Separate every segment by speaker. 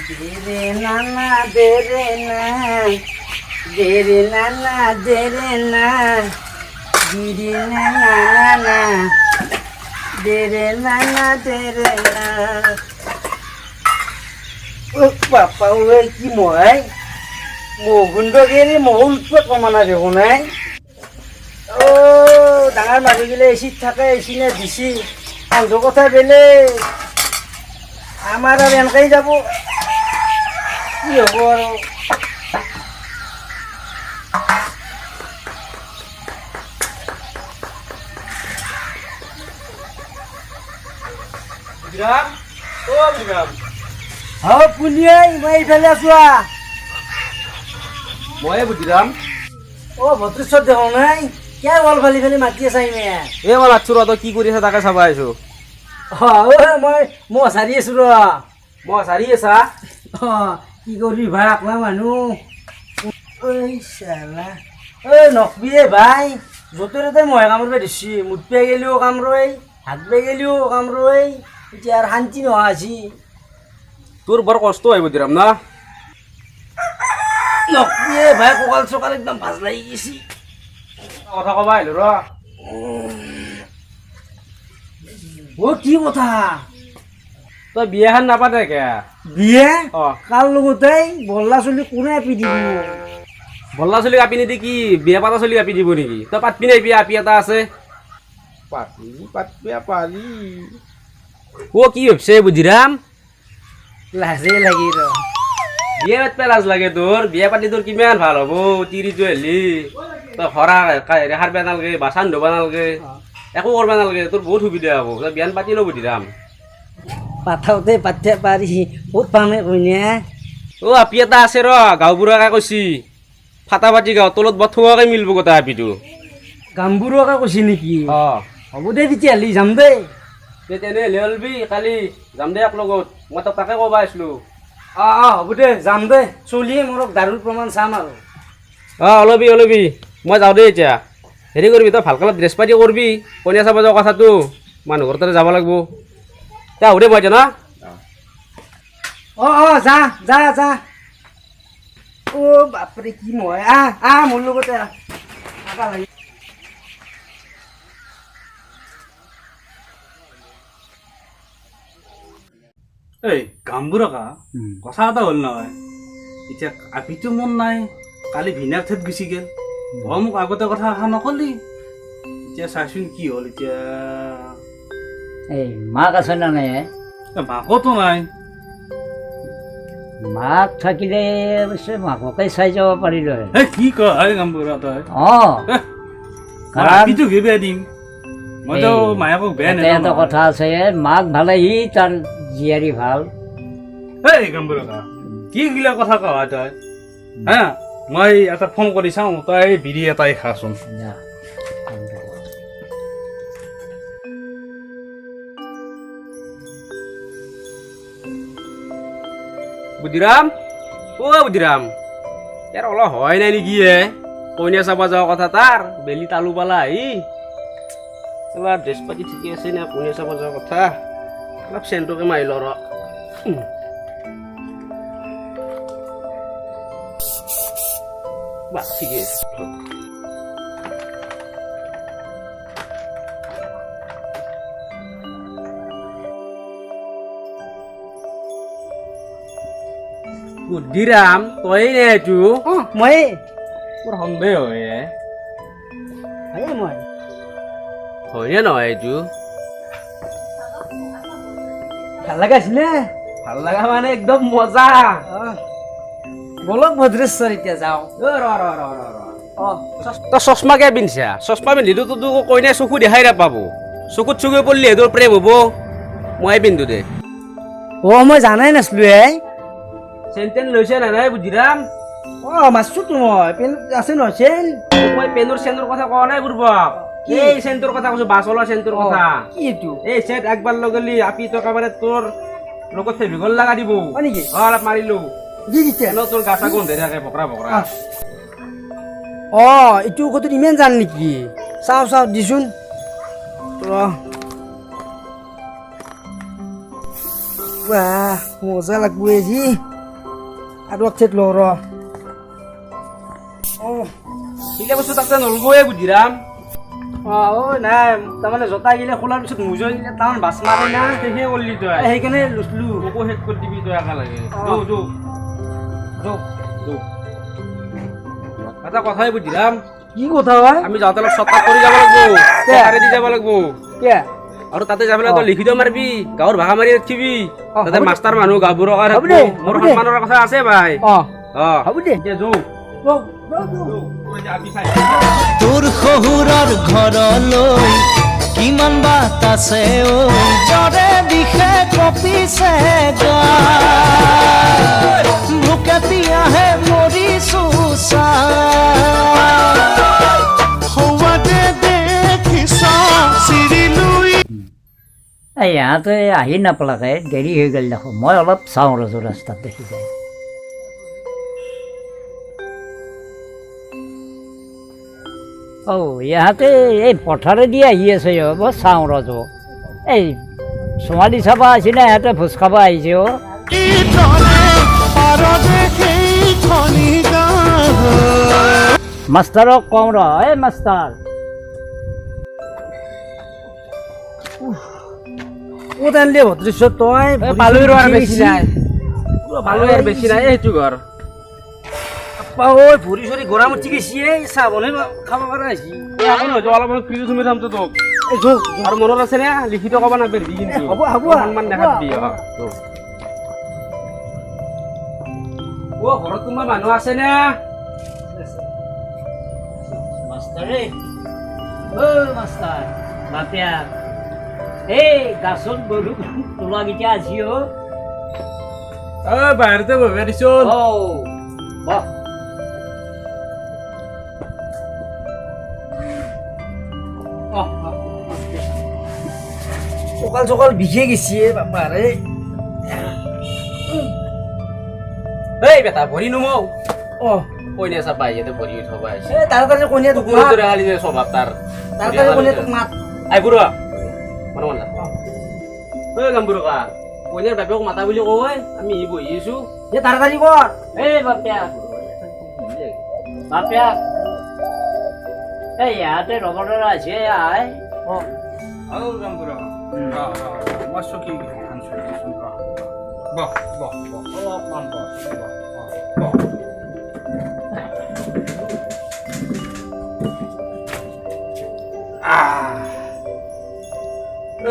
Speaker 1: দে না না দে ৰে না, দে ৰে না না দে ৰে না, দিদি না না না না, দে ৰে না না দে ৰে না। ঐ বাপা ঐ, কি মহাই মহ গোন্ধ গেলি, মহৰ উৎপাত কমা নাই দেখোন। এই অ' ডাঙৰ মানুহগিলা এচিত থাকে, এচি নে দিছি সান্ধুৰ কথা বেলেগ, আমাৰ আৰু এনেকেই যাব, কি হ'ব আৰু।
Speaker 2: বুদ্ধিৰাম, অ বুদ্ধিৰাম।
Speaker 1: অ পুনিয়াই, মই এইফালে আছো আহ।
Speaker 2: ময়ে বুদ্ধিৰাম।
Speaker 1: অ ভদ্ৰেশ্বৰ দেখোন নাই, কিয় ৱাল ফালি ফালি মাতি আছা ইমে?
Speaker 2: এই মই মাতছো ৰ, তই কি কৰি আছা তাকে চাব আহিছো।
Speaker 1: অ মই মহ সাৰি আছো ৰ।
Speaker 2: মই সাৰি আছা?
Speaker 1: অ কি কৰিবি ভাই, আকলা মানুহ। ঐ চালা, ঐ নকবিয়ে ভাই, য'তে ত'তে মহে কামুৰিব ধৰছি, মুতপে গেলিও কামৰোৱে, হাতবে গেলিও কামৰোৱে, এতিয়া আৰু শান্তি নোহোৱা হৈছে।
Speaker 2: তোৰ বৰ কষ্ট হয় বুদ্ধিৰাম না?
Speaker 1: নকবিয়ে ভাই, কঁকাল চকাল একদম ভাজ লাগি গৈছে।
Speaker 2: কথা কবা আহিলো ৰ।
Speaker 1: অ কি কথা?
Speaker 2: তই বিয়াখন নাপাতে কে?
Speaker 1: বিয়ে?
Speaker 2: অ।
Speaker 1: কাৰ লগতে বল্লা চলি কোনে আপি দিব?
Speaker 2: বল্লা চলি কাপি নিদি কি বিয়া পাতা চলি কাপি দিব নেকি? তই পাতবি নাই বিয়া? আপি এটা আছে।
Speaker 3: পাতি পাতবে পাৰি।
Speaker 2: অ কি ভাবছে বুদ্ধিৰাম?
Speaker 1: লাজে লাগি ৰ।
Speaker 2: বিয়া পাতবে লাজ লাগে তোৰ? বিয়া পাতি তোৰ কিমান ভাল হ'ব, তিৰিটো হেলি তই সৰা সাৰবা নালগে, বাচন ধুব নালগে, একো কৰবা নালগে, তোৰ বহুত সুবিধা হ'ব। তই বিয়ান পাতি ল বুদ্ধিৰাম।
Speaker 1: পাঠাওতে পাতিব পাৰি, ক'ত পামে কইনা?
Speaker 2: অ আপি এটা আছে ৰ, গাঁওবুঢ়াকে কৈছি, ফাটাফাটি গাঁও, তলত বৰ থোৱাকে মিলব গোটা আপিটো।
Speaker 1: গামবুঢ়াকে কৈছি নেকি?
Speaker 2: অ।
Speaker 1: হ'ব দে তেতিয়াহ'লে, যাম দেই।
Speaker 2: তে তেনেহ'লে অলবি, কালি যাম দে এক লগত, মই তোক তাকে ক'ব আহিছিলোঁ।
Speaker 1: অ অ হ'ব দে, যাম দে, চলিয়ে মৰক দাৰুৰ প্ৰমাণ চাম আৰু।
Speaker 2: অ অলবি অলবি, মই যাওঁ দেই এতিয়া। হেৰি কৰিবি, তই ভালকে অলপ ড্ৰেছ পাতি কৰিবি, কইনা চাব যোৱা কথাটো, মানুহ ঘৰ তাতে যাব লাগিব। তে আহো দে মই এতিয়া না।
Speaker 1: অ অ যা যা যা। অ বাপৰে, কি মই, আহ আহ মোৰ লগতে আহ। আকা লাগি।
Speaker 4: এই গামবুঢ়া, কথা এটা হ'ল নহয়, এতিয়া আপিটো মন নাই, কালি ভিনাৰ ঠাইত গুচি গ'ল, তই মোক আগতে কথা এষাৰ নকলি, এতিয়া চাচোন কি হ'ল এতিয়া।
Speaker 5: এই মাক আছে নে নাই?
Speaker 4: এ, মাকোতো নাই।
Speaker 5: মাক থাকিলে অৱশ্যে মাককে চাই যাব পাৰিলো হয়।
Speaker 4: এই কি কয় এই গামবুঢ়া তই?
Speaker 5: অ।
Speaker 4: মই আপিটোক হে বেয়া দিম, মইতো মায়েকক বেয়া
Speaker 5: এটা
Speaker 4: নেপাওঁ।
Speaker 5: কথা আছে, মাক ভালে সি তাৰ জীয়াৰী ভাল।
Speaker 4: এই গামবুঢ়া, কি গিলা কথা কয় তই হা? মই এটা ফোন কৰি চাওঁ, তই বিড়ি এটাই খাচোন।
Speaker 5: যা।
Speaker 2: বুদ্ধিৰাম, অ বুদ্ধিৰাম, ইয়াৰ অলপ হয় নাই নেকি হে? কইনা চাব যোৱা কথা তাৰ, বেলি তালু পালা আহি। অলপ ড্ৰেছ পাতি ঠিকে আছে নে? কইনা চাব যোৱা কথা, অলপ চেণ্টকে মাৰি ল ৰ। বাহ, ঠিকে আছে। বুদ্ধিৰাম, তই নে এইটো?
Speaker 1: অ ময়ে।
Speaker 2: মোৰ সন্দেহ হয় হে।
Speaker 1: হয়ে মই।
Speaker 2: হয়নে নহয় এইটো?
Speaker 1: ভাল লগা আছিলে?
Speaker 2: ভাল লগা মানে একদম মজা।
Speaker 1: অ বলক ভদ্ৰেশ্বৰ, এতিয়া যাওঁ।
Speaker 2: অ, ৰ ৰ ৰ ৰ ৰ।
Speaker 1: অ।
Speaker 2: তই চশমা কিয় পিন্ধিছা? চশমা পিন্ধিলো তো কইনাই চকু দেখাই নাপাব, চকুত চকু পৰিলে তোৰ প্ৰেম হ'ব। মই পিন্ধো দে।
Speaker 1: অ মই জানাই নাছিলো হে।
Speaker 2: চেন তেন লৈছে নাই নাই বুদ্ধিৰাম?
Speaker 1: অ মাৰছোতো মই, পেন আছে নহয় চেন।
Speaker 2: মই পেনৰ চেনৰ কথা কোৱা নাই বুৰ্বক,
Speaker 1: কি?
Speaker 2: এই চেনটোৰ কথা কৈছো, বাছলা চেনটোৰ কথা।
Speaker 1: কি এইটো?
Speaker 2: এই চেট একবাৰ লগালি আপি তোক একেবাৰে তোৰ লগত ফেভিকল লগা দিব।
Speaker 1: হয় নেকি?
Speaker 2: অ অলপ মাৰিলো।
Speaker 1: কি দিছে?
Speaker 2: এনে তোৰ গা চা গোন্ধে থাকে ভকৰা ভকৰা।
Speaker 1: অ এইটো কতো ইমান জান নেকি? চাওঁ চাওঁ দিচোন। ৰ। বাহ, মজা লাগব আজি। আৰু এক ছেট লওঁ ৰ। অঁ।
Speaker 2: সেইগিলা বস্তু তাতে নলবয়ে বুদ্ধিৰাম।
Speaker 1: অঁ, ঐ নাই, তাৰমানে জোতা গিলা খোলাৰ পিছত মোজা গিলা তাৰমানে বাছ মাৰে না।
Speaker 2: শেষে কৰলি তই।
Speaker 1: সেইকাৰণে লৈছিলো।
Speaker 2: মোকো শেষ কৰি দিবি তই একেলগে।
Speaker 1: অঁ।
Speaker 2: যৌ যৌ যৌ যৌ। এটা কথাই বুদ্ধিৰাম।
Speaker 1: কি কথা হয়?
Speaker 2: আমি যাওঁতে অলপ চৰ্টকাট কৰি যাব লাগিব, চৰকাৰে দি যাব লাগিব।
Speaker 1: কিয়?
Speaker 2: আৰু তাতে যাই পেলাই তই লিখিত মাৰিবি, গাঁৱৰ ভাষা মাৰি ৰাখিবি।
Speaker 1: অঁ,
Speaker 2: তাতে
Speaker 1: হ'ব দে।
Speaker 2: মাষ্টাৰ মানুহ গাঁওবুঢ়াৰ
Speaker 1: হ'ব দে,
Speaker 2: মোৰ
Speaker 1: হ'ব দে।
Speaker 2: সন্মানৰ কথা আছে ভাই।
Speaker 1: অঁ।
Speaker 2: অঁ।
Speaker 1: হ'ব দে।
Speaker 2: এতিয়া যৌ।
Speaker 1: যৌ, যৌ, যৌ।
Speaker 6: তোৰ শহুৰৰ ঘৰলৈ কিমান বাট আছে ঐ, জ্বৰে বিষে কঁপিছে গা, ভোকে পিয়াহে মৰিছো চাই।
Speaker 7: সৌৱাতে দেখিছ চিৰিলুই।
Speaker 5: এই ইহঁতে আহি নাপালাকে দেৰি হৈ গ'ল দেখোন। মই অলপ চাওঁ ৰজো ৰাস্তাত দেখি যায়। অ' ইহঁতে এই পথাৰেদি আহি আছে। অ' মই চাওঁ ৰজো, এই ছোৱালী চাব আহিছে নে ইহঁতে ভোজ খাব আহিছে? অ'
Speaker 7: তলে পাৰতে সেইখনি গাঁও।
Speaker 5: মাষ্টাৰক কওঁ ৰ। এই মাষ্টাৰ।
Speaker 1: ক'ত আনিলি ভদ্ৰেশ্বৰ তই?
Speaker 2: এই পালোই ৰ, আৰু বেছি নাই। পালোই, আৰু বেছি নাই। এই সেইটো ঘৰ।
Speaker 1: ঐ, ভৰি চৰি গৰম উঠি গৈছে। এই চাহ বনাই খাব পৰা হৈছে।
Speaker 2: এই একো নহয়, অলপমান ফ্ৰিজত সোমাই থাম তোক।
Speaker 1: এই যৌ।
Speaker 2: আৰু মনত আছে নে, লিখিত ক'ব নাপাৰিবি কিন্তু।
Speaker 1: হ'ব, হ'ব।
Speaker 2: সন্মান দেখাবি। অ, ঘৰত কোনোবা মানুহ আছে নে?
Speaker 5: মাষ্টাৰে, অ' মাষ্টাৰ বাপিয়া, এই গাছত গৰু তোলাকেইটা আজি। অ'
Speaker 4: ঐ, বাহিৰতে বহিব দিছোন।
Speaker 5: অ' বহ।
Speaker 1: কঁকাল চকাল বিষে গৈছে বাপাৰে।
Speaker 2: এই বেটা, ভৰি নুমৌ।
Speaker 1: অঁ।
Speaker 2: কইনা চাবা ইয়াতে ভৰি থবা আহিছে।
Speaker 1: এই তাড়াতাড়ি কইনা তোক
Speaker 2: কুকুৰৰ
Speaker 1: মাত।
Speaker 2: দৰে খালি যে স্বভাৱ তাৰ।
Speaker 1: তাড়াতাড়ি কইনা তোক মাত।
Speaker 2: I বুঢ়া মনে মনে। ঐ গাম্বুৰকা, কইনাৰ বাপেক মাতা বুলি কয়, আমি বহি আছো।
Speaker 1: এই তাড়াতাড়ি কৰ।
Speaker 5: এই বাপিয়া, বাপিয়া, এই ইয়াতে ৰবৰৰ আছে, আই।
Speaker 1: অঁ।
Speaker 4: আৰু গামবুঢ়া, মই চকী আনছো দেচোন। বহ বহ বহ, অলপমান বহ বহ বহ।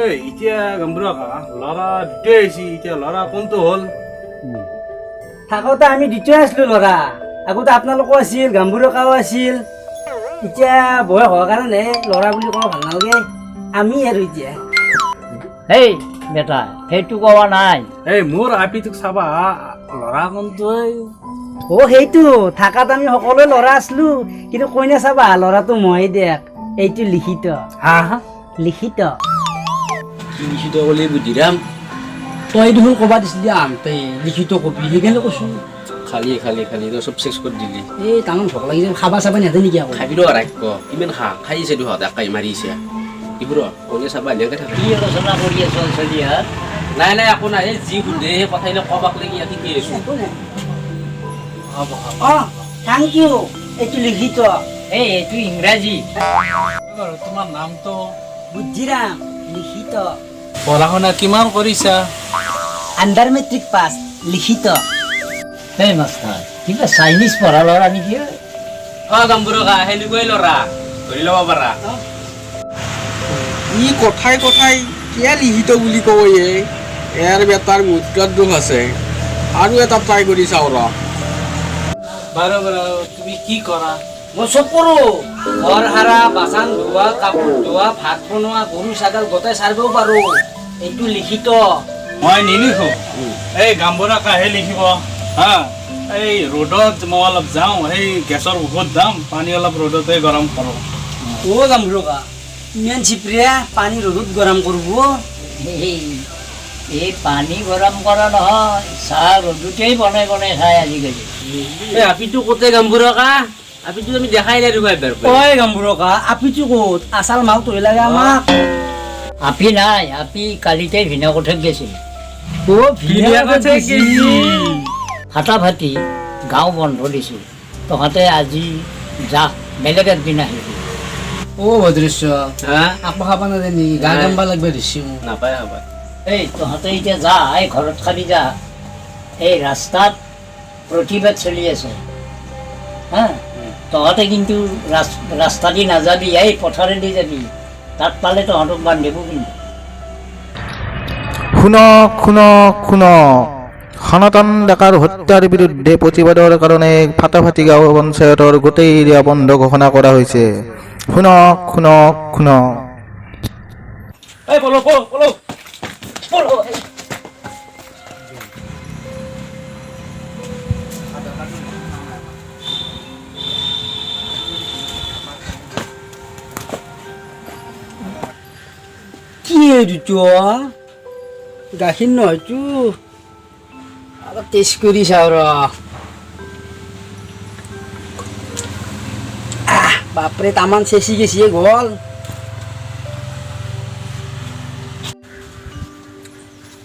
Speaker 4: এই এতিয়া গামবুঢ়া, ল'ৰা দুটাই আহিছে, এতিয়া ল'ৰা কোনটো হ'ল?
Speaker 1: থাকোঁতে আমি দুটাই আছিলো ল'ৰা। আগতে আপোনালোকো আছিল, গাম্বুৰকাও আছিল। এতিয়া বয়স হোৱাৰ কাৰণে ল'ৰা বুলি ক'ব ভাল নালাগে। আমি আৰু এতিয়া
Speaker 5: হেই বেটা, সেইটো কোৱা নাই।
Speaker 4: এই মোৰ আপিটোক চাবা ল'ৰা কোনটোৱে?
Speaker 1: অ' সেইটো থাকাত আমি সকলোৱে ল'ৰা আছিলো, কিন্তু কইনা চাবা ল'ৰাটো মই দেখ। এইটো লিখিত।
Speaker 4: হা হা?
Speaker 1: লিখিত।
Speaker 2: কি লিখিত ক'লে বুদ্ধিৰাম?
Speaker 1: তই দেখোন ক'বা দিছিলি আহোঁতে লিখিত কবি, সেইকাৰণে কৈছো।
Speaker 2: খালি খালি খালি, তই চব চেক্স কৰি দিলি।
Speaker 1: এই তামান ভোক লাগিছে, খাবা চাবা নেদে নেকি আকৌ?
Speaker 2: খাবি ৰ, ৰাক্য কিমান খা খাইছে দুহঁত একাই মাৰিছে এইবোৰ। কইনা চাবা এনেকে থাকে।
Speaker 5: কি আলোচনা কৰি আছ চলিহাত?
Speaker 2: নাই নাই, একো নাই। এই যি সোধে সেই কথাবিলাক কবাক লাগি ইয়াতে কি আছো।
Speaker 1: একো নাই। অঁ, thank U. এইটো লিখিত।
Speaker 5: এই এইটো ইংৰাজী।
Speaker 4: বাৰু, তোমাৰ নামটো?
Speaker 1: বুদ্ধিৰাম, লিখিত।
Speaker 4: পঢ়া শুনা কিমান কৰিছা?
Speaker 1: আণ্ডাৰ মেট্ৰিক পাছ, লিখিত।
Speaker 5: এই মাষ্টাৰ, কিবা চাইনিজ পঢ়া ল'ৰা নেকি?
Speaker 2: অ গাম্বুৰকা, সেনেকুৱাই ল'ৰা ধৰি ল'ব পাৰা।
Speaker 3: ই কথাই কথাই কিয় লিখিত বুলি কব? ইয়াৰ বেটাৰ মুদ্ৰাত দোষ আছে। আৰু এটা ট্ৰাই কৰি চাওঁ ৰ।
Speaker 4: বাৰু বাৰু, তুমি কি কৰা?
Speaker 1: মই চব কৰোঁ, ঘৰ সাৰা, বাচন ধোৱা, কাপোৰ ধোৱা, ভাত বনোৱা, গৰু ছাগল গোটেই চাৰিবও পাৰোঁ। এইটো লিখিত।
Speaker 4: মই নিলিখো, এই গামবুঢ়া কাহে লিখিব। হা, এই ৰ'দত মই অলপ যাওঁ, সেই গেছৰ ঔষধ যাম, পানী অলপ ৰ'দতে গৰম কৰোঁ।
Speaker 1: অ' গাম্বুৰকা, ইমান চিপৰিয়া পানী ৰ'দত গৰম কৰিব?
Speaker 5: এই এই পানী গৰম কৰা নহয়, চাহ ৰ'দতেই বনাই বনাই খায় আজিকালি।
Speaker 2: এই আপিটো ক'তে গাম্বুৰকা? আপিটো আমি দেখাই নাই দেখোন এবাৰ।
Speaker 1: ঐ গাম্বুৰকা, আপিটো ক'ত? আচাল মালটোহে লাগে আমাক।
Speaker 5: আপি নাই, আপি কালিতে ভিনা কোঠাত গৈছিল।
Speaker 1: অ' ভিনিয়েকতে গেছি।
Speaker 5: ফাটাফাটি গাঁও বন্ধ দিছে, তহঁতে আজি যা, বেলেগ একদিন আহিবি।
Speaker 1: অ ভদ্ৰেশ্বৰ,
Speaker 2: হা?
Speaker 1: আকৌ খাব নাযায় নেকি? গা
Speaker 2: নাই।
Speaker 1: গাম্বা লাগবে ধৰছি মোক।
Speaker 2: নাপায় খাবা।
Speaker 5: এই তহঁতে এতিয়া যা, এই ঘৰত খাবি যা। এই ৰাস্তাত প্ৰতিবাদ চলি আছে, হা, তহঁতে কিন্তু ৰাস্তা দি নাযাবি, এই পথাৰেদি যাবি, তাত পালে তহঁতক বান্ধিব কিন্তু।
Speaker 8: শুনক শুনক শুনক, সনাতন ডেকাৰ হত্যাৰ বিৰুদ্ধে প্ৰতিবাদৰ কাৰণে ফাটাফাটি গাঁও পঞ্চায়তৰ গোটেই এৰিয়া বন্ধ ঘোষণা কৰা হৈছে। শুনক শুনক শুনক।
Speaker 2: এই পলো পলো পলো পলো।
Speaker 1: কি এইটো? গাখীৰ নহয়তো, অলপ টেষ্ট কৰি চাওঁ ৰ। আহ, বাপৰে, তামান চেচি গেছি গ'ল।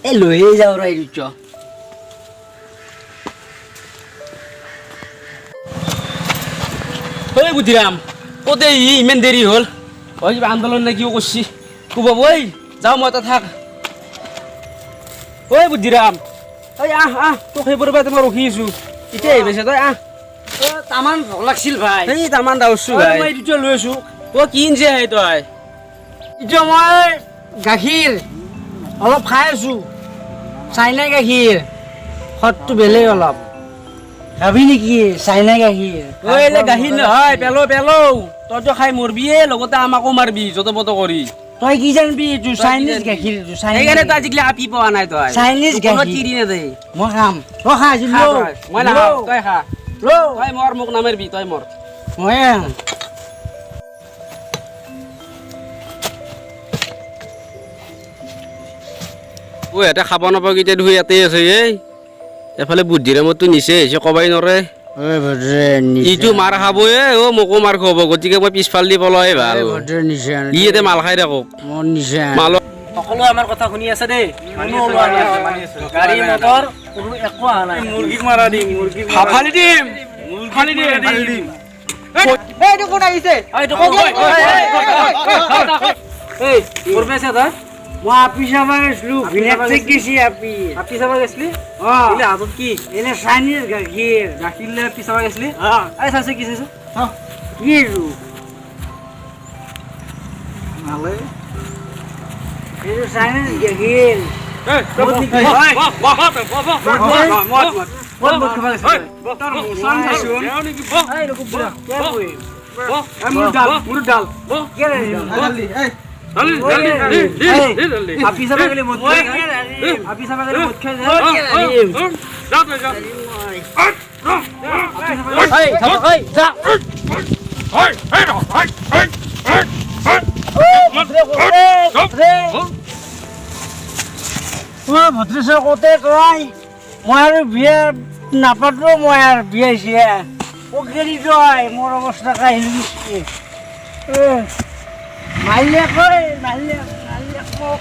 Speaker 1: এই লৈয়ে যাওঁ ৰ এইটো।
Speaker 2: ঐ বুদ্ধিৰাম, ক'তে ই ইমান দেৰি হ'ল? ঐ কিবা আন্দোলন নে কিয় কৰছি কোবাব। ঐ যাওঁ মই, তাত থাক। ঐ বুদ্ধিৰাম, ঐ আহ আহ, তোক সেইবোৰৰ পৰা মই ৰখি আছো, এতিয়া আহি পাইছ তই, আহ।
Speaker 1: তামান ভোক লাগছিল ভাই।
Speaker 2: এই তামান দাউৰছো ভাই।
Speaker 1: মই এইটো লৈ আছো।
Speaker 2: অ কি আনছে হে তই?
Speaker 1: এতিয়া মই গাখীৰ অলপ খাই আছো, চাইনা গাখীৰ, সোৱাদটো বেলেগ অলপ। খাবি নেকি চাইনা গাখীৰ?
Speaker 2: ঐ এলে গাখীৰ নহয়, পেলো পেলো, তইতো খাই মৰবিয়ে, লগতে আমাকো মাৰবি যত পত কৰি।
Speaker 1: তই কি জানবি এইটো
Speaker 2: তই কি
Speaker 1: চাইনিজ
Speaker 2: জানবি?
Speaker 1: গাখীৰ, এইটো চাইনিজ।
Speaker 2: সেইকাৰণে তই আজিকালি আপি পোৱা নাই তই।
Speaker 1: চাইনিজ
Speaker 2: তোক কোনো
Speaker 1: গাখীৰ।
Speaker 2: তিৰি নেদে।
Speaker 1: মই খাম, তই খা আজি।
Speaker 2: খা
Speaker 1: ল।
Speaker 2: তই। মই নাখাওঁ, তই খা।
Speaker 1: ল।
Speaker 2: তই মৰ, মোক নামাৰবি, তই মৰ।
Speaker 1: ময়ে খাম।
Speaker 2: ঐ এটা খাব নাপাওঁ কেতিয়া দেখোন ইয়াতে আছে। এই এফালে বুদ্ধিৰামতো নিচে আহিছে, কবাই নৰে। ইটো মাৰ খাবয়ে, অ মোকো মাৰ খুৱাব, গতিকে মই পিছফাল দি পলাই ভাল। ই ইয়াতে মাল খাই থাকক। মাল
Speaker 1: সকলোৱে আমাৰ কথা শুনি আছে দেই, কোনো ওলোৱা নাই, গাড়ী মটৰ কোনো একো অহা নাই।
Speaker 4: মুৰ্গীক মাৰা দিম, মুৰ্গীক।
Speaker 3: ফালি দিম, ফালি দিম।
Speaker 1: এইটো কোন আহিছে?
Speaker 2: এই কৰবে আছে তই?
Speaker 1: মই আপি চাব গৈছিলো, ভিনেক গেছি আপি।
Speaker 2: আপি চাব গৈছিলি?
Speaker 1: অ।
Speaker 2: এনে হাতত কি?
Speaker 1: এনে চাইনিজ গাখীৰ।
Speaker 2: গাখীৰ লৈ আপি চাব গৈছিলি?
Speaker 1: অ।
Speaker 2: এই চাইছে কি চাইছে?
Speaker 1: কি এইটো? এইটো চাইনিজ গাখীৰ।
Speaker 2: আপি চাব গেলি মদ খাই, আপি চাব গেলি মদ খাই।
Speaker 5: এই থামক, এই যা।
Speaker 1: ভদ্ৰেশ্বৰ, কতে তই? মই আৰু বিয়া নাপাতো, মই আৰু বিয়া চিয়া গেলি তই, মোৰ অৱস্থা কাহিনী গৈছে। মাৰিলে কয়, মাৰিলে মাৰিলে মোক।